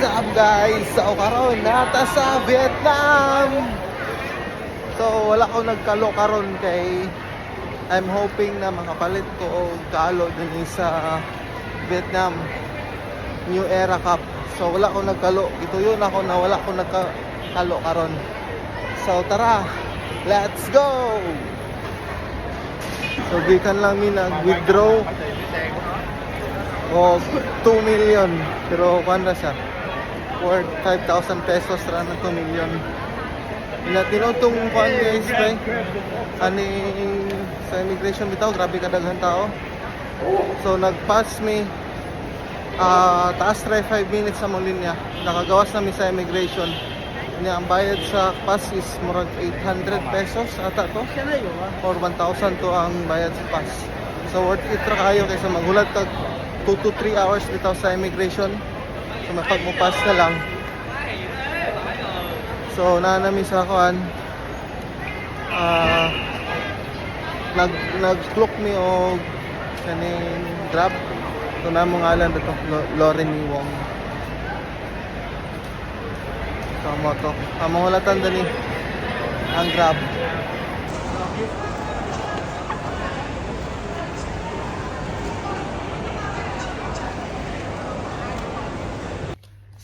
up, guys? So karon nata sa Vietnam. So wala ko nagkalo karon kay I'm hoping na makapalit ko og kalo dinhi sa Vietnam New Era Cup. So wala ko nagkalo. Gituyo na ako na wala ko nagkalo karon. So tara, let's go. So gikan lang mi nag-withdraw og 2 million, pero kuan ra siya, worth 5,000 pesos ra na 2 million. Ila tinutong kuan, guys, pre, aning sa immigration bitaw, grabe kadaghan tao. So nag-pass mi, taas ra 5 minutes sa mong linya, nakagawas na mi sa immigration niya. Ang bayad sa pass is murag 800 pesos ata to or 1,000 to ang bayad sa pass. So worth it ra kayo kaysa maghulat kag 2 to 3 hours bitaw sa immigration. So mapag mo pass na lang. So naa nami sa kuan, nag-clock mi og kaning Grab. So na mo ngalan dito, Lauren Wong. So mo to. Among hulatan dani ang Grab.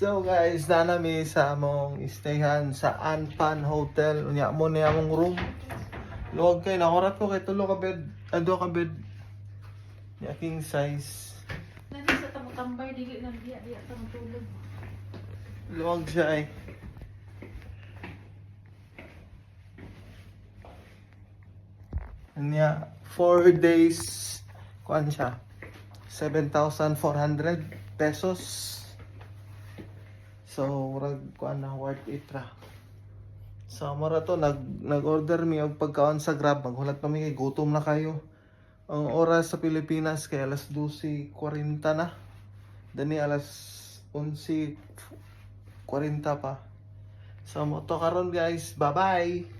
So guys, naa nami sa among stayhan sa Anpan Hotel. Unya mo ni among room. Luwag kay nakurat ko kay tulo ka bed, ah, duha ka bed. Ya, king size. Nani sa tamutambay, dili lang diya, diya ta matulog. Luwag siya eh. Unya, 4 days kuan siya. 7,400 pesos. So, murag kuan na, worth it ra. So, mura to, nag-order mi og pagkaon sa Grab. Maghulat pa mi kay gutom na kayo. Ang oras sa Pilipinas kay alas 12:40 na. Dani alas 11:40 pa. So, mo to karon, guys. Bye-bye!